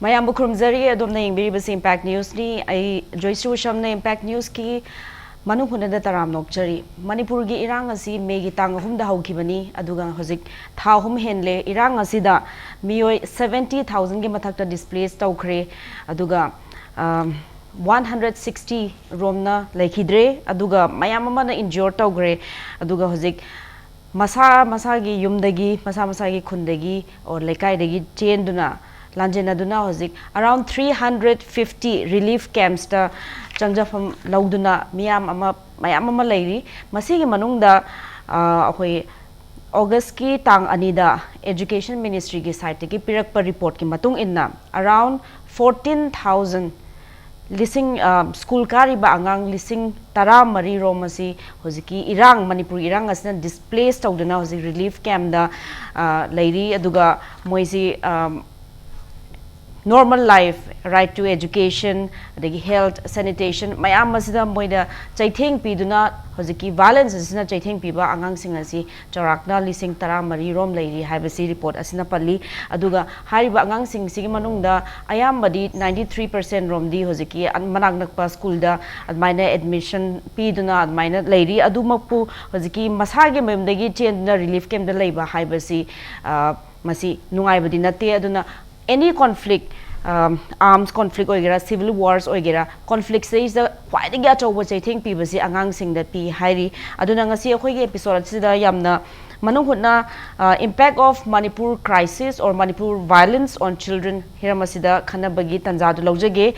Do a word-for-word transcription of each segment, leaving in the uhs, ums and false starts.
ꯃꯌꯥꯝꯕꯨ ꯈꯨꯔꯨꯝꯖꯔꯤ꯫ ꯑꯗꯣꯝꯅ ꯌꯦꯡꯕꯤꯔꯤꯕꯁꯤ ꯏꯝꯄꯦꯛ ꯅ꯭ꯌꯨꯁꯅꯤ꯫ ꯑꯩ ꯖꯣꯏꯁ꯭ꯔꯤ ꯎꯁꯝꯅ ꯏꯝꯄꯦꯛ ꯅ꯭ꯌꯨꯁꯀꯤ ꯃꯅꯨꯡ ꯍꯨꯠꯅꯗ ꯇꯔꯥꯝ ꯅꯣꯛꯆꯔꯤ꯫ ꯃꯅꯤꯄꯨꯔꯒꯤ ꯏꯔꯥꯡ ꯑꯁꯤ ꯃꯦꯒꯤ ꯇꯥꯡ ꯑꯍꯨꯝꯗ ꯍꯧꯈꯤꯕꯅꯤ, ꯑꯗꯨꯒ ꯍꯧꯖꯤꯛ ꯊꯥ ꯑꯍꯨꯝ ꯍꯦꯟꯂꯦ꯫ ꯏꯔꯥꯡ ꯑꯁꯤꯗ ꯃꯤꯑꯣꯏ ꯁꯕꯦꯟꯇꯤ ꯊꯥꯎꯖꯟꯒꯤ ꯃꯊꯛꯇ ꯗꯤꯁꯄ꯭ꯂꯦꯁ ꯇꯧꯈ꯭ꯔꯦ, ꯑꯗꯨꯒ ꯋꯥꯟ ꯍꯟꯗ꯭ꯔꯦꯠ ꯁꯤꯛꯁꯇꯤ ꯔꯣꯝꯅ ꯂꯩꯈꯤꯗ꯭ꯔꯦ, ꯑꯗꯨꯒ ꯃꯌꯥꯝ ꯑꯃꯅ ꯏꯟꯖ꯭ꯌꯣꯔ ꯇꯧꯈ꯭ꯔꯦ꯫ ꯑꯗꯨꯒ ꯍꯧꯖꯤꯛ ꯃꯁꯥ ꯃꯁꯥꯒꯤ ꯌꯨꯝꯗꯒꯤ, ꯃꯁꯥ ꯃꯁꯥꯒꯤ ꯈꯨꯟꯗꯒꯤ ꯑꯣꯔ ꯂꯩꯀꯥꯏꯗꯒꯤ ꯆꯦꯟꯗꯨꯅ, ꯂꯥꯟꯖꯦꯟꯅꯗꯨꯅ ꯍꯧꯖꯤꯛ around three hundred fifty relief ꯀꯦꯝꯞꯁꯇ ꯆꯪꯖꯐꯝ ꯂꯧꯗꯨꯅ ꯃꯤꯌꯥꯝ ꯑꯃ, ꯃꯌꯥꯝ ꯑꯃ ꯂꯩꯔꯤ꯫ ꯃꯁꯤꯒꯤ ꯃꯅꯨꯡꯗ, ꯑ, ꯑꯩꯈꯣꯏ ꯑꯣꯒꯁꯀꯤ ꯇꯥꯡ ꯑꯅꯤꯗ ꯑꯦꯖꯨꯀꯦꯁꯟ ꯃꯤꯅꯤꯁꯇ꯭ꯔꯤꯒꯤ ꯁꯥꯏꯠꯇꯒꯤ ꯄꯤꯔꯛꯄ ꯔꯤꯄꯣꯔꯠꯀꯤ ꯃꯇꯨꯡ ꯏꯟꯅ, ꯑꯔꯥꯎꯟ ꯐꯣꯔꯇꯤꯟ ꯊꯥꯎꯖꯟ, ꯂꯤꯁꯤꯡ, ꯑ, ꯁ꯭ꯀꯨꯜ ꯀꯥꯔꯤꯕ ꯑꯉꯥꯡ ꯂꯤꯁꯤꯡ ꯇꯔꯥꯃꯔꯤ ꯔꯣꯝ ꯑꯁꯤ ꯍꯧꯖꯤꯛꯀꯤ ꯏꯔꯥꯡ, ꯃꯅꯤꯄꯨꯔ ꯏꯔꯥꯡ ꯑꯁꯤꯅ ꯗꯤꯁꯄ꯭ꯂꯦꯁ ꯇꯧꯗꯨꯅ ꯍꯧꯖꯤꯛ ꯔꯤꯂꯤꯐ ꯀꯦꯝꯞꯇ, ꯑ, ꯂꯩꯔꯤ꯫ ꯑꯗꯨꯒ ꯃꯣꯏꯁꯤ, ꯑ, normal life, right to education, ꯑꯗꯒꯤ ꯍꯦꯜꯊ, ꯁꯦꯅꯤꯇꯦꯁꯟ ꯃꯌꯥꯝ ꯑꯁꯤꯗ ꯃꯣꯏꯗ ꯆꯩꯊꯦꯡ ꯄꯤꯗꯨꯅ, ꯍꯧꯖꯤꯛꯀꯤ ꯚꯥꯏꯂꯦꯟꯁ ꯑꯁꯤꯅ ꯆꯩꯊꯦꯡ ꯄꯤꯕ ꯑꯉꯥꯡꯁꯤꯡ ꯑꯁꯤ ꯆꯥꯎꯔꯥꯛꯅ ꯂꯤꯁꯤꯡ ꯇꯔꯥꯃꯔꯤ ꯔꯣꯝ ꯂꯩꯔꯤ ꯍꯥꯏꯕꯁꯤ ꯔꯤꯄꯣꯔꯠ ꯑꯁꯤꯅ ꯄꯜꯂꯤ꯫ ꯑꯗꯨꯒ ꯍꯥꯏꯔꯤꯕ ꯑꯉꯥꯡꯁꯤꯡꯁꯤꯒꯤ ꯃꯅꯨꯡꯗ ꯑꯌꯥꯝꯕꯗꯤ, ꯅꯥꯏꯟꯇꯤ ꯊ꯭ꯔꯤ ꯄꯔꯁꯦꯟ ꯔꯣꯝꯗꯤ ꯍꯧꯖꯤꯛꯀꯤ ꯑꯟ-, ꯃꯅꯥꯛ ꯅꯛꯄ ꯁ꯭ꯀꯨꯜꯗ ꯑꯗꯨꯃꯥꯏꯅ ꯑꯦꯗꯃꯤꯁꯟ ꯄꯤꯗꯨꯅ ꯑꯗꯨꯃꯥꯏꯅ ꯂꯩꯔꯤ꯫ ꯑꯗꯨꯃꯛꯄꯨ ꯍꯧꯖꯤꯛꯀꯤ ꯃꯁꯥꯒꯤ ꯃꯌꯨꯝꯗꯒꯤ ꯆꯦꯟꯗꯨꯅ ꯔꯤꯂꯤꯐ ꯀꯦꯝꯞꯇ ꯂꯩꯕ ꯍꯥꯏꯕꯁꯤ, ꯑ, ꯃꯁꯤ ꯅꯨꯡꯉꯥꯏꯕꯗꯤ ꯅꯠꯇꯦ꯫ ꯑꯗꯨꯅ ꯑꯦꯅꯤ ꯀꯣꯟꯐ꯭ꯂꯤꯛ, ꯑꯥꯔꯝꯁ ꯀꯣꯟꯐ꯭ꯂꯤꯛ ꯑꯣꯏꯒꯦꯔꯥ, ꯁꯤꯚꯤꯜ ꯋꯥꯔꯁ ꯑꯣꯏꯒꯦꯔꯥ, ꯀꯣꯟꯐ꯭ꯂꯤꯛꯁꯤꯗꯩꯁꯤꯗ ꯈ꯭ꯋꯥꯏꯗꯒꯤ ꯑꯆꯧꯕ ꯆꯩꯊꯦꯡ ꯄꯤꯕꯁꯤ ꯑꯉꯥꯡꯁꯤꯡꯗ ꯄꯤ ꯍꯥꯏꯔꯤ꯫ ꯑꯗꯨꯅ ꯉꯁꯤ ꯑꯩꯈꯣꯏꯒꯤ ꯑꯦꯄꯤꯁꯣꯗ ꯑꯁꯤꯗ ꯌꯥꯝꯅ ꯃꯅꯨꯡ ꯍꯨꯠꯅ, ꯑ, Impact of Manipur Crisis or Manipur Violence on Children ꯍꯤꯔꯝ ꯑꯁꯤꯗ ꯈꯟꯅꯕꯒꯤ ꯇꯥꯟꯖꯥꯗꯨ ꯂꯧꯖꯒꯦ꯫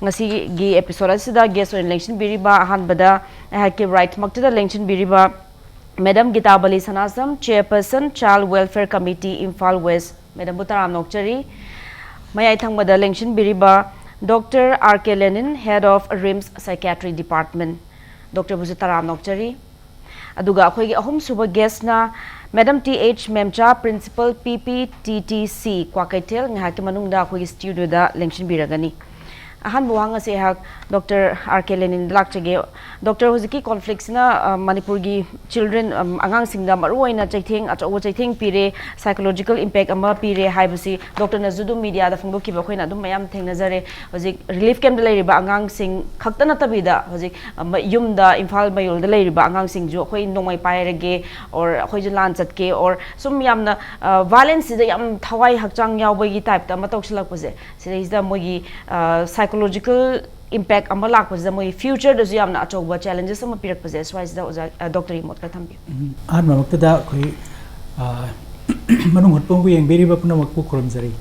ꯉꯁꯤꯒꯤ ꯑꯦꯄꯤꯁꯣꯗ ꯑꯁꯤꯗ ꯒꯦꯁ ꯑꯣꯏꯅ ꯂꯦꯡꯁꯤꯟꯕꯤꯔꯤꯕ, ꯑꯍꯥꯟꯕꯗ ꯑꯩꯍꯥꯛꯀꯤ ꯔꯥꯏꯠꯃꯛꯇꯨꯗ ꯂꯦꯡꯁꯤꯟꯕꯤꯔꯤꯕ madam Gitabali Sanasam, chairperson, child welfare committee, Imphal west, ꯃꯦꯗꯥꯝꯕꯨ ꯇꯔꯥꯝ ꯅꯣꯛꯆꯔꯤ꯫ ꯃꯌꯥꯏ ꯊꯪꯕꯗ ꯂꯦꯡꯁꯤꯟꯕꯤꯔꯤꯕ doctor R K Lenin, Head of RIMS Psychiatry Department, ꯗꯣꯛꯇꯔꯕꯨꯁꯨ ꯇꯔꯥꯝ ꯅꯣꯛꯆꯔꯤ꯫ ꯑꯗꯨꯒ ꯑꯩꯈꯣꯏꯒꯤ ꯑꯍꯨꯝꯁꯨꯕ ꯒꯦꯁꯅ madam T H Memcha, principal, P P T T C, Kwakeithel, ꯉꯥꯏꯍꯥꯛꯀꯤ ꯃꯅꯨꯡꯗ ꯑꯩꯈꯣꯏꯒꯤ ꯁ꯭ꯇꯨꯗꯤꯑꯣꯗ ꯂꯦꯡꯁꯤꯟꯕꯤꯔꯒꯅꯤ꯫ ꯑꯍꯥꯟꯕ ꯋꯥꯍꯪ ꯑꯁꯤ ꯑꯩꯍꯥꯛ ꯗꯣꯛꯇꯔ ꯑꯥꯔ ꯀꯦ ꯂꯦꯅꯤꯟꯗ ꯂꯥꯛꯆꯒꯦ꯫ ꯗꯣꯛꯇꯔ, ꯍꯧꯖꯤꯛꯀꯤ ꯀꯣꯟꯐ꯭ꯂꯤꯛꯁꯤꯅ, ꯑ, ꯃꯅꯤꯄꯨꯔꯒꯤ ꯆꯤꯜꯗ꯭ꯔꯦꯟ, ꯑꯝ, ꯑꯉꯥꯡꯁꯤꯡꯗ ꯃꯔꯨꯑꯣꯏꯅ ꯆꯩꯊꯦꯡ, ꯑꯆꯧꯕ ꯆꯩꯊꯦꯡ ꯄꯤꯔꯦ, ꯁꯥꯏꯀꯣꯂꯣꯖꯤꯀꯦꯜ ꯏꯝꯄꯦꯛ ꯑꯃ ꯄꯤꯔꯦ ꯍꯥꯏꯕꯁꯤ ꯗꯣꯛꯇꯔꯅꯁꯨ ꯑꯗꯨꯝ ꯃꯤꯗꯤꯌꯥꯗ ꯐꯣꯡꯗꯣꯛꯈꯤꯕ ꯑꯩꯈꯣꯏꯅ ꯑꯗꯨꯝ ꯃꯌꯥꯝ ꯊꯦꯡꯅꯖꯔꯦ꯫ ꯍꯧꯖꯤꯛ ꯔꯤꯂꯤꯐ ꯀꯦꯝꯞꯇ ꯂꯩꯔꯤꯕ ꯑꯉꯥꯡꯁꯤꯡ ꯈꯛꯇ ꯅꯠꯇꯕꯤꯗ, ꯍꯧꯖꯤꯛ, ꯑ, ꯃ-, ꯌꯨꯝꯗ, ꯏꯝꯐꯥꯜ ꯃꯌꯣꯜꯗ ꯂꯩꯔꯤꯕ ꯑꯉꯥꯡꯁꯤꯡꯁꯨ ꯑꯩꯈꯣꯏ ꯅꯣꯡꯃꯩ ꯄꯥꯏꯔꯒꯦ, or ꯑꯩꯈꯣꯏꯁꯨ ꯂꯥꯟ ꯆꯠꯀꯦ, or ꯁꯨꯝ ꯌꯥꯝꯅ, ꯑ, ꯚꯥꯏꯂꯦꯟꯁꯁꯤꯗ ꯌꯥꯝ ꯊꯋꯥꯏ ꯍꯛꯆꯥꯡ ꯌꯥꯎꯕꯒꯤ ꯇꯥꯏꯞꯇ ꯑꯃ ꯇꯧꯁꯤꯜꯂꯛꯄꯁꯦ, ꯁꯤꯗꯩꯁꯤꯗ ꯃꯣꯏꯒꯤ, ꯑ, ꯁꯥꯏꯀꯣꯂꯣꯖꯤꯀꯦꯜ ꯏꯝꯄꯦꯛ ꯑꯃ ꯂꯥꯛꯄꯁꯤꯗ ꯃꯣꯏ ꯐ꯭ꯌꯨꯆꯔꯗꯁꯨ ꯌꯥꯝꯅ ꯑꯆꯧꯕ ꯆꯦꯂꯦꯟꯖꯦꯁ ꯑꯃ ꯄꯤꯔꯛꯄꯁꯦ, ꯁ꯭ꯋꯥꯏꯁꯤꯗ ꯑꯣꯖꯥ, ꯑ, ꯗꯣꯛꯇꯔꯒꯤ ꯃꯣꯠ ꯈꯔ ꯊꯝꯕꯤꯌꯨ꯫ ꯎꯝ, ꯑꯍꯥꯟꯕꯃꯛꯇꯗ ꯑꯩꯈꯣꯏ, ꯑ, ꯃꯅꯨꯡ ꯍꯨꯠꯄꯨꯝꯕꯨ ꯌꯦꯡꯕꯤꯔꯤꯕ ꯄꯨꯝꯅꯃꯛꯄꯨ ꯈꯨꯔꯨꯝꯖꯔꯤ꯫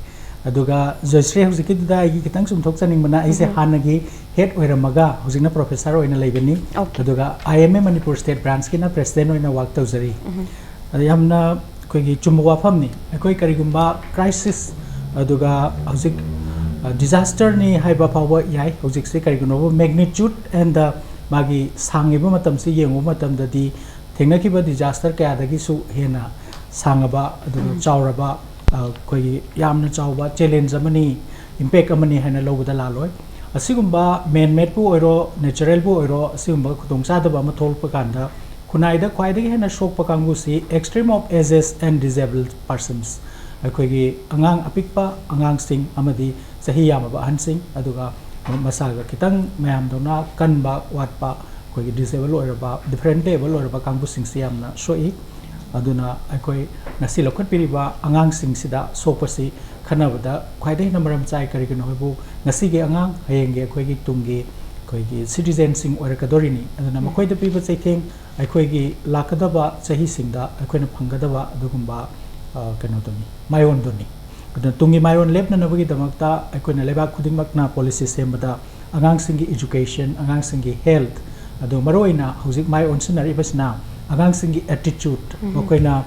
ꯑꯗꯨꯒ ꯖꯣꯏꯁ꯭ꯔꯤ, ꯍꯧꯖꯤꯛꯀꯤꯗꯨꯗ ꯑꯩꯒꯤ ꯈꯤꯇꯪ ꯆꯨꯝꯊꯣꯛꯆꯅꯤꯡꯕꯅ, ꯑꯩꯁꯦ ꯎꯝ꯫ ꯍꯥꯟꯅꯒꯤ ꯍꯦꯗ ꯑꯣꯏꯔꯝꯃꯒ ꯍꯧꯖꯤꯛꯅ ꯄ꯭ꯔꯣꯐꯦꯁꯔ ꯑꯣꯏꯅ ꯂꯩꯕꯅꯤ꯫ ꯑꯣꯀꯦ꯫ ꯑꯗꯨꯒ I M A Manipur state ꯕ꯭ꯔꯥꯟꯁꯀꯤꯅ ꯄ꯭ꯔꯦꯁꯤꯗꯦꯟ ꯑꯣꯏꯅ ꯋꯥꯔꯛ ꯇꯧꯖꯔꯤ꯫ ꯎꯝ꯫ ꯑꯗ ꯌꯥꯝꯅ ꯑꯩꯈꯣꯏꯒꯤ ꯆꯨꯝꯕ ꯋꯥꯐꯝꯅꯤ꯫ ꯑꯩꯈꯣꯏ ꯀꯔꯤꯒꯨꯝꯕ ꯀ꯭ꯔꯥꯏꯁꯤꯁ, ꯑꯗꯨꯒ ꯍꯧꯖꯤꯛ, ꯑ, ꯗꯤꯖꯥꯁꯇꯔꯅꯤ ꯍꯥꯏꯕ ꯐꯥꯎꯕ ꯌꯥꯏ꯫ ꯍꯧꯖꯤꯛꯁꯦ ꯀꯔꯤꯒꯨꯝꯕ magnitude and the ꯃꯥꯒꯤ ꯁꯥꯡꯉꯤꯕ ꯃꯇꯝꯁꯤ ꯌꯦꯡꯉꯨꯕ ꯃꯇꯝꯗꯗꯤ ꯊꯦꯡꯅꯈꯤꯕ ꯗꯤꯖꯥꯁꯇꯔ ꯀꯌꯥꯗꯒꯤꯁꯨ ꯍꯦꯟꯅ ꯁꯥꯡꯉꯕ, ꯑꯗꯨꯒ ꯎꯝ꯫ ꯆꯥꯎꯔꯕ, ꯑ, ꯑꯩꯈꯣꯏꯒꯤ ꯌꯥꯝꯅ ꯆꯥꯎꯕ ꯆꯦꯂꯦꯟꯖ ꯑꯃꯅꯤ, ꯏꯝꯄꯦꯛ ꯑꯃꯅꯤ ꯍꯥꯏꯅ ꯂꯧꯕꯗ ꯂꯥꯜꯂꯣꯏ꯫ ꯑꯁꯤꯒꯨꯝꯕ ꯃꯦꯟ ꯃꯦꯗꯄꯨ ꯑꯣꯏꯔꯣ, ꯅꯦꯆꯔꯦꯜꯕꯨ ꯑꯣꯏꯔꯣ, ꯑꯁꯤꯒꯨꯝꯕ ꯈꯨꯗꯣꯡꯆꯥꯗꯕ ꯑꯃ ꯊꯣꯛꯂꯛꯄ ꯀꯥꯟꯗ ꯈꯨꯟꯅꯥꯏꯗ ꯈ꯭ꯋꯥꯏꯗꯒꯤ ꯍꯦꯟꯅ ꯁꯣꯛꯄ ꯀꯥꯡꯕꯨꯁꯤ extreme of ages and disabled persons, ꯑꯩꯈꯣꯏꯒꯤ ꯑꯉꯥꯡ ꯑꯄꯤꯛꯄ, ꯑꯉꯥꯡꯁꯤꯡ ꯑꯃꯗꯤ ꯆꯍꯤ ꯌꯥꯝꯃꯕ ꯑꯍꯟꯁꯤꯡ, ꯑꯗꯨꯒ ꯃꯁꯥꯒ ꯈꯤꯇꯪ ꯃꯌꯥꯝꯗꯧꯅ ꯀꯟꯕ ꯋꯥꯠꯄ, ꯑꯩꯈꯣꯏꯒꯤ ꯗꯤꯁꯦꯕꯜ ꯑꯣꯏꯔꯕ, ꯗꯤꯐꯔꯦꯟꯠꯂꯤ ꯑꯦꯕꯜ ꯑꯣꯏꯔꯕ ꯀꯥꯡꯕꯨꯁꯤꯡꯁꯤ ꯌꯥꯝꯅ ꯁꯣꯛꯏ꯫ ꯑꯗꯨꯅ ꯑꯩꯈꯣꯏ ꯉꯁꯤ ꯂꯧꯈꯠꯄꯤꯔꯤꯕ ꯑꯉꯥꯡꯁꯤꯡꯁꯤꯗ ꯁꯣꯛꯄꯁꯤ ꯈꯟꯅꯕꯗ ꯈ꯭ꯋꯥꯏꯗꯒꯤ ꯍꯦꯟꯅ ꯃꯔꯝ ꯆꯥꯏ꯫ ꯀꯔꯤꯒꯤꯅꯣ ꯍꯥꯏꯕꯨ, ꯉꯁꯤꯒꯤ ꯑꯉꯥꯡ ꯍꯌꯦꯡꯒꯤ ꯑꯩꯈꯣꯏꯒꯤ ꯇꯨꯡꯒꯤ ꯑꯩꯈꯣꯏꯒꯤ ꯁꯤꯇꯤꯖꯦꯟꯁꯤꯡ ꯑꯣꯏꯔꯛꯀꯗꯣꯔꯤꯅꯤ꯫ ꯑꯗꯨꯅ ꯎꯝ꯫ ꯃꯈꯣꯏꯗ ꯄꯤꯕ ꯆꯩꯊꯦꯡ ꯑꯩꯈꯣꯏꯒꯤ ꯂꯥꯛꯀꯗꯕ ꯆꯍꯤꯁꯤꯡꯗ ꯑꯩꯈꯣꯏꯅ ꯐꯪꯒꯗꯕ ꯑꯗꯨꯒꯨꯝꯕ, ꯑ, ꯀꯩꯅꯣꯗꯨꯅꯤ, ꯃꯥꯏꯑꯣꯟꯗꯨꯅꯤ꯫ ꯑꯗꯨꯅ ꯇꯨꯡꯒꯤ ꯃꯥꯏꯑꯣꯟ ꯂꯦꯞꯅꯅꯕꯒꯤꯗꯃꯛꯇ ꯑꯩꯈꯣꯏꯅ ꯂꯩꯕꯥꯛ ꯈꯨꯗꯤꯡꯃꯛꯅ ꯄꯣꯂꯤꯁꯤ ꯁꯦꯝꯕꯗ ꯑꯉꯥꯡꯁꯤꯡꯒꯤ ꯏꯖꯨꯀꯦꯁꯟ, ꯑꯉꯥꯡꯁꯤꯡꯒꯤ ꯍꯦꯜꯊ, ꯑꯗꯨ ꯃꯔꯨꯑꯣꯏꯅ ꯍꯧꯖꯤꯛ ꯃꯥꯏ ꯑꯣꯟꯁꯤꯟꯅꯔꯤꯕꯁꯤꯅ ꯑꯉꯥꯡꯁꯤꯡꯒꯤ ꯑꯦꯇꯤꯆꯨꯠ, ꯎꯝ꯫ ꯃꯈꯣꯏꯅ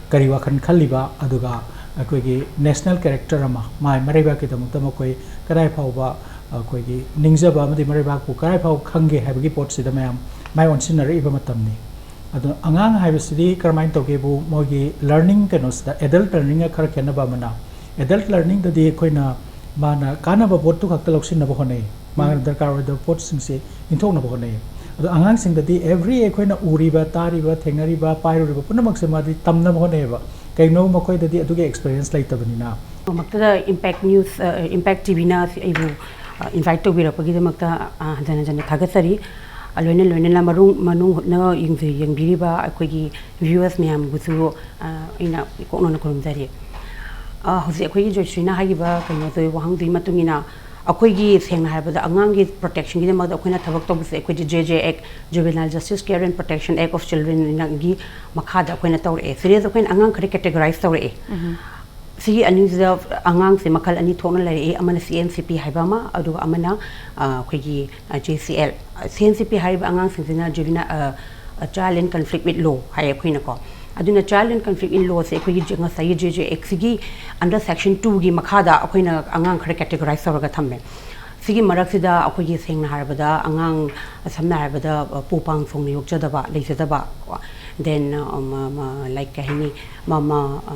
ꯀꯔꯤ ꯋꯥꯈꯜ ꯈꯜꯂꯤꯕ, ꯑꯗꯨꯒ ꯑꯩꯈꯣꯏꯒꯤ ꯅꯦꯁꯅꯦꯜ ꯀꯦꯔꯦꯛꯇꯔ ꯑꯃ, ꯃꯥꯏ ꯃꯔꯩꯕꯥꯛꯀꯤꯗꯃꯛꯇ ꯃꯈꯣꯏ ꯀꯗꯥꯏ ꯐꯥꯎꯕ ꯑꯩꯈꯣꯏꯒꯤ ꯅꯤꯡꯖꯕ ꯑꯃꯗꯤ ꯃꯔꯩꯕꯥꯛꯄꯨ ꯀꯗꯥꯏ ꯐꯥꯎꯕ ꯈꯪꯒꯦ ꯍꯥꯏꯕꯒꯤ ꯄꯣꯠꯁꯤꯗ ꯃꯌꯥꯝ ꯃꯥꯏ ꯑꯣꯟꯁꯤꯟꯅꯔꯛꯏꯕ ꯃꯇꯝꯅꯤ꯫ ꯑꯗꯣ ꯑꯉꯥꯡ ꯍꯥꯏꯕꯁꯤꯗꯤ ꯀꯔꯝꯍꯥꯏꯅ ꯇꯧꯒꯦꯕꯨ, ꯃꯣꯏꯒꯤ ꯂꯔꯅꯤꯡ ꯀꯩꯅꯣꯁꯤꯗ ꯑꯦꯗꯜꯠ ꯂꯔꯅꯤꯡꯒ ꯈꯔ ꯈꯦꯠꯅꯕ ꯑꯃꯅ, ꯑꯦꯗꯜꯠ ꯂꯔꯅꯤꯡꯗꯗꯤ ꯑꯩꯈꯣꯏꯅ ꯃꯥꯅ ꯀꯥꯟꯅꯕ ꯄꯣꯠꯇꯨ ꯈꯛꯇ ꯂꯧꯁꯤꯟꯅꯕ ꯍꯣꯠꯅꯩ, ꯃꯥꯅ ꯗꯔꯀꯥꯔ ꯑꯣꯏꯗꯕ ꯄꯣꯠꯁꯤꯡꯁꯦ ꯏꯟꯊꯣꯛꯅꯕ ꯍꯣꯠꯅꯩ꯫ ꯑꯗꯣ ꯑꯉꯥꯡꯁꯤꯡꯗꯗꯤ every ꯑꯩꯈꯣꯏꯅ ꯎꯔꯤꯕ, ꯇꯥꯔꯤꯕ, ꯊꯦꯡꯅꯔꯤꯕ, ꯄꯥꯏꯔꯨꯔꯤꯕ ꯄꯨꯝꯅꯃꯛꯁꯦ ꯃꯥꯗꯤ ꯇꯝꯅꯕ ꯍꯣꯠꯅꯩꯌꯦꯕ꯫ ꯀꯩꯒꯤꯅꯣ ꯃꯈꯣꯏꯗꯗꯤ ꯑꯗꯨꯒꯤ experience ꯂꯩꯇꯕꯅꯤꯅ꯫ ꯃꯛꯇꯗ Impact News, ꯑ, Impact T V ꯅ ꯑꯩꯕꯨ, ꯑ, invite ꯇꯧꯕꯤꯔꯛꯄꯒꯤꯗꯃꯛꯇ, ꯑ, ꯍꯟꯖꯟ ꯍꯟꯖꯟꯅ ꯊꯥꯒꯠꯆꯔꯤ꯫ ꯑ, ꯂꯣꯏꯅ ꯂꯣꯏꯅꯅ ꯃꯔꯨꯡ-, ꯃꯅꯨꯡ ꯍꯨꯠꯅ ꯌꯦꯡꯖ-, ꯌꯦꯡꯕꯤꯔꯤꯕ ꯑꯩꯈꯣꯏꯒꯤ viewers ꯃꯌꯥꯝꯕꯨꯁꯨ, ꯑ, ꯑꯩꯅ ꯏꯀꯣꯛꯅꯅ ꯈꯨꯔꯨꯝꯖꯔꯤ꯫ ꯑ, ꯍꯧꯖꯤꯛ ꯑꯩꯈꯣꯏꯒꯤ ꯖꯣꯏꯁ꯭ꯔꯤꯅ ꯍꯥꯏꯈꯤꯕ ꯀꯩꯅꯣꯗꯨ, ꯋꯥꯍꯪꯗꯨꯒꯤ ꯃꯇꯨꯡ ꯏꯟꯅ, ꯑꯩꯈꯣꯏꯒꯤ ꯁꯦꯡꯅ ꯍꯥꯏꯔꯕꯗ ꯑꯉꯥꯡꯒꯤ protectionꯒꯤꯗꯃꯛꯇ ꯑꯩꯈꯣꯏꯅ ꯊꯕꯛ ꯇꯧꯕꯁꯦ ꯑꯩꯈꯣꯏꯒꯤ J J Act, Juvenile Justice Care and Protection Act of Childrenꯒꯤ ꯃꯈꯥꯗ ꯑꯩꯈꯣꯏꯅ ꯇꯧꯔꯛꯑꯦ꯫ ꯁꯤꯗꯩꯗ ꯑꯩꯈꯣꯏꯅ ꯑꯉꯥꯡ ꯈꯔ categorize ꯇꯧꯔꯛꯑꯦ꯫ ꯁꯤꯒꯤ ꯑꯅꯤꯁꯤꯗ ꯑꯉꯥꯡꯁꯦ ꯃꯈꯜ ꯑꯅꯤ ꯊꯣꯛꯅ ꯂꯩꯔꯛꯑꯦ, ꯑꯃꯅ C N C P ꯍꯥꯏꯕ ꯑꯃ, ꯑꯗꯨꯒ ꯑꯃꯅ, ꯑ, ꯑꯩꯈꯣꯏꯒꯤ, ꯑ, J C L꯫ C N C P ꯍꯥꯏꯔꯤꯕ ꯑꯉꯥꯡꯁꯤꯡꯁꯤꯅ juvenile, ꯑ, ꯑ, Child in Conflict with Law ꯍꯥꯏꯌꯦ ꯑꯩꯈꯣꯏꯅꯀꯣ꯫ ꯑꯗꯨꯅ Child in Conflict in Lawꯁꯦ ꯑꯩꯈꯣꯏꯒꯤ ꯖ-, ꯉꯁꯥꯏꯒꯤ J J Actꯁꯤꯒꯤ under section twoꯒꯤ ꯃꯈꯥꯗ ꯑꯩꯈꯣꯏꯅ ꯑꯉꯥꯡ ꯈꯔ categorize ꯇꯧꯔꯒ ꯊꯝꯃꯦ꯫ ꯁꯤꯒꯤ ꯃꯔꯛꯁꯤꯗ ꯑꯩꯈꯣꯏꯒꯤ ꯁꯦꯡꯅ ꯍꯥꯏꯔꯕꯗ ꯑꯉꯥꯡ, ꯁꯝꯅ ꯍꯥꯏꯔꯕꯗ, ꯑ, ꯄꯨ ꯄꯥꯡ ꯊꯣꯡꯅ ꯌꯣꯛꯆꯗꯕ, ꯂꯩꯖꯗꯕ, ꯀꯣ꯫ Then, ꯑ, ꯃ-, ꯃ-, like ꯀꯩ ꯍꯥꯏꯅꯤ, ꯃ-, ꯃ-, ꯑ,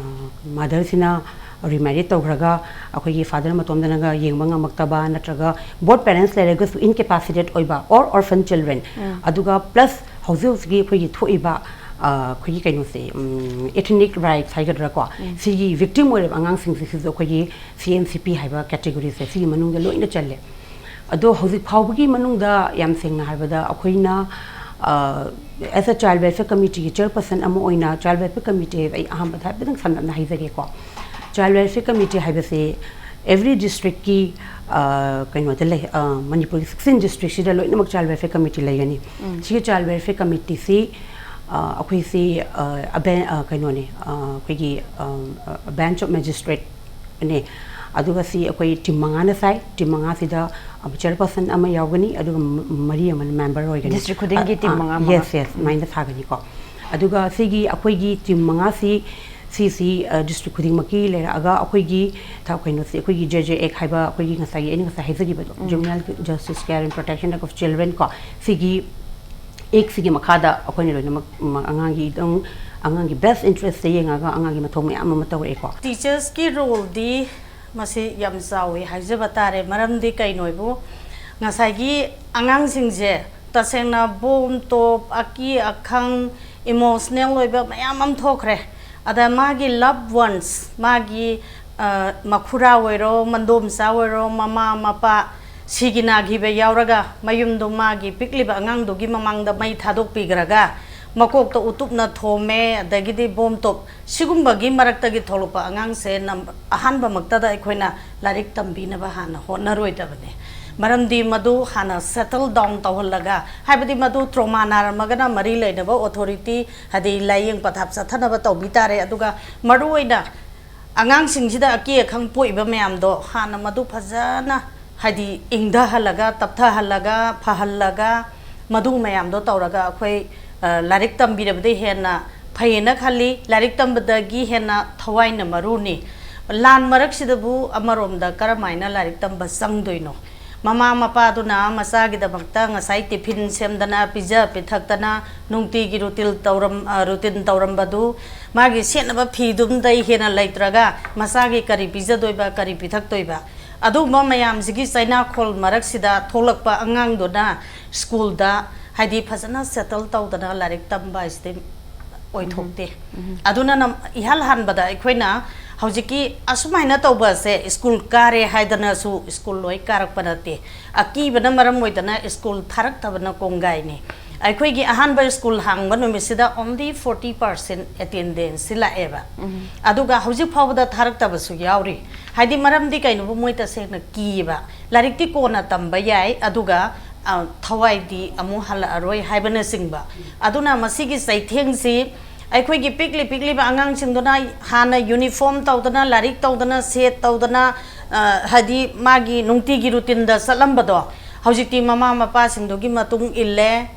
motherꯁꯤꯅ remarried ꯇꯧꯈ꯭ꯔꯒ ꯑꯩꯈꯣꯏꯒꯤ father ꯃꯇꯣꯝꯗꯅꯒ ꯌꯦꯡꯕ ꯉꯝꯃꯛꯇꯕ, ꯅꯠꯇ꯭ꯔꯒ both parents ꯂꯩꯔꯒꯁꯨ incapacitated ꯑꯣꯏꯕ or orphan children, ꯑꯗꯨꯒ plus ꯍꯧꯖꯤꯛ ꯍꯧꯖꯤꯛꯀꯤ ꯑꯩꯈꯣꯏꯒꯤ ꯊꯣꯛꯏꯕ, ꯑ, ꯑꯩꯈꯣꯏꯒꯤ ꯀꯩꯅꯣꯁꯦ, ꯎꯝ, ethnic rights ꯍꯥꯏꯒꯗ꯭ꯔꯥꯀꯣ, ꯁꯤꯒꯤ victim ꯑꯣꯏꯔꯤꯕ ꯑꯉꯥꯡꯁꯤꯡꯁꯤꯁꯨ ꯑꯩꯈꯣꯏꯒꯤ C N C P ꯍꯥꯏꯕ categoryꯁꯦ ꯁꯤꯒꯤ ꯃꯅꯨꯡꯗ ꯂꯣꯏꯅ ꯆꯜꯂꯦ꯫ ꯑꯗꯣ ꯍꯧꯖꯤꯛ ꯐꯥꯎꯕꯒꯤ ꯃꯅꯨꯡꯗ ꯌꯥꯝ ꯁꯦꯡꯅ ꯍꯥꯏꯔꯕꯗ ꯑꯩꯈꯣꯏꯅ, ꯑ, as a Child Welfare Committeeꯒꯤ chairperson ꯑꯃ ꯑꯣꯏꯅ, Child Welfare Committee ꯑꯩ ꯑꯍꯥꯟꯕꯗ ꯍꯥꯏꯐꯦꯠꯇꯪ ꯁꯝꯂꯞꯅ ꯍꯥꯏꯖꯒꯦꯀꯣ꯫ Child Welfare Committee ꯍꯥꯏꯕꯁꯤ every districtꯀꯤ, ꯑ, ꯀꯩꯅꯣꯗ ꯂꯩ, ꯑ, ꯃꯅꯤꯄꯨꯔꯒꯤ sixteen districtꯁꯤꯗ ꯂꯣꯏꯅꯃꯛ Child Welfare Committee ꯂꯩꯒꯅꯤ꯫ ꯁꯤꯒꯤ Child Welfare Committeeꯁꯤ, ꯑ, ꯑꯩꯈꯣꯏꯁꯤ, ꯑ, a ben-, ꯑ, ꯀꯩꯅꯣꯅꯦ, ꯑ, ꯑꯩꯈꯣꯏꯒꯤ, ꯑ, bench of magistrate ꯅꯦ꯫ ꯑꯗꯨꯒ ꯁꯤ ꯑꯩꯈꯣꯏ team ꯃꯉꯥꯅ ꯁꯥꯏ꯫ Team ꯃꯉꯥꯁꯤꯗ, ꯑ, chairperson ꯑꯃ ꯌꯥꯎꯒꯅꯤ, ꯑꯗꯨꯒ ꯃ-, ꯃꯔꯤ ꯑꯃꯅ member ꯑꯣꯏꯒꯅꯤ꯫ District ꯈꯨꯗꯤꯡꯒꯤ ꯑ, team ꯑ, ꯃꯉꯥ ꯃꯉꯥ? Yes, yes, ꯑꯗꯨꯃꯥꯏꯅ ꯁꯥꯒꯅꯤꯀꯣ꯫ ꯑꯗꯨꯒ ꯁꯤꯒꯤ ꯑꯩꯈꯣꯏꯒꯤ team ꯃꯉꯥꯁꯤ, ꯁꯤꯁꯤ, ꯑ, district ꯈꯨꯗꯤꯡꯃꯛꯀꯤ ꯂꯩꯔꯛꯑꯒ ꯑꯩꯈꯣꯏꯒꯤ ꯊ-, ꯀꯩꯅꯣꯁꯤ, ꯑꯩꯈꯣꯏꯒꯤ J J Act ꯍꯥꯏꯕ ꯑꯩꯈꯣꯏꯒꯤ ꯉꯁꯥꯏꯒꯤ ꯑꯩꯅ ꯉꯁꯥꯏ ꯍꯥꯏꯖꯈꯤꯕꯗꯣ, Juvenile Justice Care and Protection Act of Children ꯀꯣ, ꯁꯤꯒꯤ Actꯁꯤꯒꯤ ꯃꯈꯥꯗ ꯑꯩꯈꯣꯏꯅ ꯂꯣꯏꯅꯃꯛ, ꯃ-, ꯑꯉꯥꯡꯒꯤ ꯑꯗꯨꯝ, ꯑꯉꯥꯡꯒꯤ best interestꯁꯦ ꯌꯦꯡꯉꯒ ꯑꯉꯥꯡꯒꯤ ꯃꯊꯧ ꯃꯌꯥꯝ ꯑꯃ ꯇꯧꯔꯛꯑꯦꯀꯣ꯫ Teachersꯀꯤ roleꯗꯤ ꯃꯁꯤ ꯌꯥꯝ ꯆꯥꯎꯋꯤ ꯍꯥꯏꯖꯕ ꯇꯥꯔꯦ꯫ ꯃꯔꯝꯗꯤ ꯀꯩꯅꯣ ꯍꯥꯏꯕꯨ, ꯉꯁꯥꯏꯒꯤ ꯑꯉꯥꯡꯁꯤꯡꯁꯦ ꯇꯁꯦꯡꯅ ꯕꯣꯝ, ꯇꯣꯞ, ꯑꯀꯤ ꯑꯈꯪ, ꯏꯃꯣꯁꯅꯦꯜ ꯑꯣꯏꯕ ꯃꯌꯥꯝ ꯑꯃ ꯊꯣꯛꯈ꯭ꯔꯦ꯫ ꯑꯗ ꯃꯥꯒꯤ ꯂꯚ ꯋꯟꯁ, ꯃꯥꯒꯤ, ꯑ, ꯃꯈꯨꯔꯥ ꯑꯣꯏꯔꯣ, ꯃꯟꯗꯣꯝꯆꯥ ꯑꯣꯏꯔꯣ, ꯃꯃꯥ ꯃꯄꯥ ꯁꯤꯒꯤ ꯅꯥꯈꯤꯕ ꯌꯥꯎꯔꯒ ꯃꯌꯨꯝꯗꯨ ꯃꯥꯒꯤ ꯄꯤꯛꯂꯤꯕ ꯑꯉꯥꯡꯗꯨꯒꯤ ꯃꯃꯥꯡꯗ ꯃꯩ ꯊꯥꯗꯣꯛꯄꯤꯈ꯭ꯔꯒ ꯃꯀꯣꯛꯇ ꯎꯇꯨꯞꯅ ꯊꯣꯝꯃꯦ, ꯑꯗꯒꯤꯗꯤ ꯕꯣꯝ ꯇꯣꯞ, ꯁꯤꯒꯨꯝꯕꯒꯤ ꯃꯔꯛꯇꯒꯤ ꯊꯣꯛꯂꯛꯄ ꯑꯉꯥꯡꯁꯦ ꯅꯝ-, ꯑꯍꯥꯟꯕꯃꯛꯇꯗ ꯑꯩꯈꯣꯏꯅ ꯂꯥꯏꯔꯤꯛ ꯇꯝꯕꯤꯅꯕ ꯍꯥꯟꯅ ꯍꯣꯠꯅꯔꯣꯏꯗꯕꯅꯦ꯫ ꯃꯔꯝꯗꯤ ꯃꯗꯨ ꯍꯥꯟꯅ ꯁꯦꯇꯜ ꯗꯥꯎꯟ ꯇꯧꯍꯜꯂꯒ, ꯍꯥꯏꯕꯗꯤ ꯃꯗꯨ ꯇ꯭ꯔꯣꯃꯥ ꯅꯥꯔꯝꯃꯒꯅ ꯃꯔꯤ ꯂꯩꯅꯕ ꯑꯣꯊꯣꯔꯤꯇꯤ, ꯍꯥꯏꯗꯤ ꯂꯥꯏꯌꯦꯡ ꯄꯊꯥꯞ ꯆꯠꯊꯅꯕ ꯇꯧꯕꯤ ꯇꯥꯔꯦ꯫ ꯑꯗꯨꯒ ꯃꯔꯨꯑꯣꯏꯅ ꯑꯉꯥꯡꯁꯤꯡꯁꯤꯗ ꯑꯀꯤ ꯑꯈꯪ ꯄꯣꯛꯏꯕ ꯃꯌꯥꯝꯗꯣ ꯍꯥꯟꯅ ꯃꯗꯨ ꯐꯖꯅ, ꯍꯥꯏꯗꯤ ꯏꯪꯊꯍꯜꯂꯒ, ꯇꯞꯊꯍꯜꯂꯒ, ꯐꯍꯜꯂꯒ, ꯃꯗꯨ ꯃꯌꯥꯝꯗꯣ ꯇꯧꯔꯒ ꯑꯩꯈꯣꯏ, ꯑ, ꯂꯥꯏꯔꯤꯛ ꯇꯝꯕꯤꯔꯕꯗꯤ ꯍꯦꯟꯅ ꯐꯩꯌꯦꯅ ꯈꯜꯂꯤ꯫ ꯂꯥꯏꯔꯤꯛ ꯇꯝꯕꯗꯒꯤ ꯍꯦꯟꯅ ꯊꯋꯥꯏꯅ ꯃꯔꯨꯅꯤ꯫ ꯂꯥꯟ ꯃꯔꯛꯁꯤꯗꯕꯨ ꯑꯃꯔꯣꯝꯗ ꯀꯔꯝꯍꯥꯏꯅ ꯂꯥꯏꯔꯤꯛ ꯇꯝꯕ ꯆꯪꯗꯣꯏꯅꯣ? ꯃꯃꯥ ꯃꯄꯥꯗꯨꯅ ꯃꯆꯥꯒꯤꯗꯃꯛꯇ ꯉꯁꯥꯏ ꯇꯤꯐꯤꯟ ꯁꯦꯝꯗꯅ, ꯄꯤꯖ ꯄꯤꯊꯛꯇꯅ, ꯅꯨꯡꯇꯤꯒꯤ ꯔꯨꯇꯤꯟ ꯇꯧꯔꯝ-, ꯑ, ꯔꯨꯇꯤꯟ ꯇꯧꯔꯝꯕꯗꯨ, ꯃꯥꯒꯤ ꯁꯦꯠꯅꯕ ꯐꯤꯗꯨꯝꯗꯩ ꯍꯦꯟꯅ ꯂꯩꯇ꯭ꯔꯒ ꯃꯆꯥꯒꯤ ꯀꯔꯤ ꯄꯤꯖꯗꯣꯏꯕ, ꯀꯔꯤ ꯄꯤꯊꯛꯇꯣꯏꯕ? ꯑꯗꯨꯒꯨꯝꯕ ꯃꯌꯥꯝꯁꯤꯒꯤ ꯆꯩꯅꯥꯈꯣꯜ ꯃꯔꯛꯁꯤꯗ ꯊꯣꯛꯂꯛꯄ ꯑꯉꯥꯡꯗꯨꯅ ꯁ꯭ꯀꯨꯜꯗ, ꯍꯥꯏꯗꯤ, ꯐꯖꯅ ꯁꯦꯇꯜ ꯇꯧꯗꯅ ꯂꯥꯏꯔꯤꯛ ꯇꯝꯕ ꯍꯥꯏꯁꯤꯗꯤ ꯑꯣꯏꯊꯣꯛꯇꯦ꯫ ꯑꯗꯨꯅ ꯅꯝ-, ꯏꯍꯥꯟ ꯍꯥꯟꯕꯗ ꯑꯩꯈꯣꯏꯅ ꯍꯧꯖꯤꯛꯀꯤ ꯑꯁꯨꯃꯥꯏꯅ ꯇꯧꯕ ꯑꯁꯦ ꯁ꯭ꯀꯨꯜ ꯀꯥꯔꯦ ꯍꯥꯏꯗꯅꯁꯨ ꯁ꯭ꯀꯨꯜ ꯂꯣꯏ ꯀꯥꯔꯛꯄ ꯅꯠꯇꯦ꯫ ꯑꯀꯤꯕꯅ ꯃꯔꯝ ꯑꯣꯏꯗꯅ ꯁ꯭ꯀꯨꯜ ꯊꯥꯔꯛꯇꯕꯅ ꯀꯣꯡꯒꯥꯏꯅꯤ꯫ ꯑꯩꯈꯣꯏꯒꯤ ꯑꯍꯥꯟꯕ ꯁ꯭ꯀꯨꯜ ꯍꯥꯡꯕ ꯅꯨꯃꯤꯠꯁꯤꯗ only forty percent attendance ꯁꯤ ꯂꯥꯛꯑꯦꯕ꯫ ꯑꯗꯨꯒ ꯍꯧꯖꯤꯛ ꯐꯥꯎꯕꯗ ꯊꯥꯔꯛꯇꯕꯁꯨ ꯌꯥꯎꯔꯤ꯫ ꯍꯥꯏꯗꯤ ꯃꯔꯝꯗꯤ ꯀꯩꯅꯣꯕꯨ ꯃꯣꯏ ꯇꯁꯦꯡꯅ ꯀꯤꯌꯦꯕ꯫ ꯂꯥꯏꯔꯤꯛꯇꯤ ꯀꯣꯟꯅ ꯇꯝꯕ ꯌꯥꯏ, ꯑꯗꯨꯒ, ꯑ, ꯊꯋꯥꯏꯗꯤ ꯑꯃꯨꯛ ꯍꯜꯂꯛꯑꯔꯣꯏ ꯍꯥꯏꯕꯅꯆꯤꯡꯕ꯫ ꯑꯗꯨꯅ ꯃꯁꯤꯒꯤ ꯆꯩꯊꯦꯡꯁꯤ ꯑꯩꯈꯣꯏꯒꯤ ꯄꯤꯛꯂꯤ ꯄꯤꯛꯂꯤꯕ ꯑꯉꯥꯡꯁꯤꯡꯗꯨꯅ ꯍꯥꯟꯅ ꯌꯨꯅꯤꯐꯣꯔꯝ ꯇꯧꯗꯅ, ꯂꯥꯏꯔꯤꯛ ꯇꯧꯗꯅ, ꯁꯦꯠ ꯇꯧꯗꯅ, ꯑ, ꯍꯥꯏꯗꯤ ꯃꯥꯒꯤ ꯅꯨꯡꯇꯤꯒꯤ ꯔꯨꯇꯤꯟꯗ ꯆꯠꯂꯝꯕꯗꯣ, ꯍꯧꯖꯤꯛꯇꯤ ꯃꯃꯥ ꯃꯄꯥꯁꯤꯡꯗꯨꯒꯤ ꯃꯇꯨꯡ ꯏꯜꯂꯦ꯫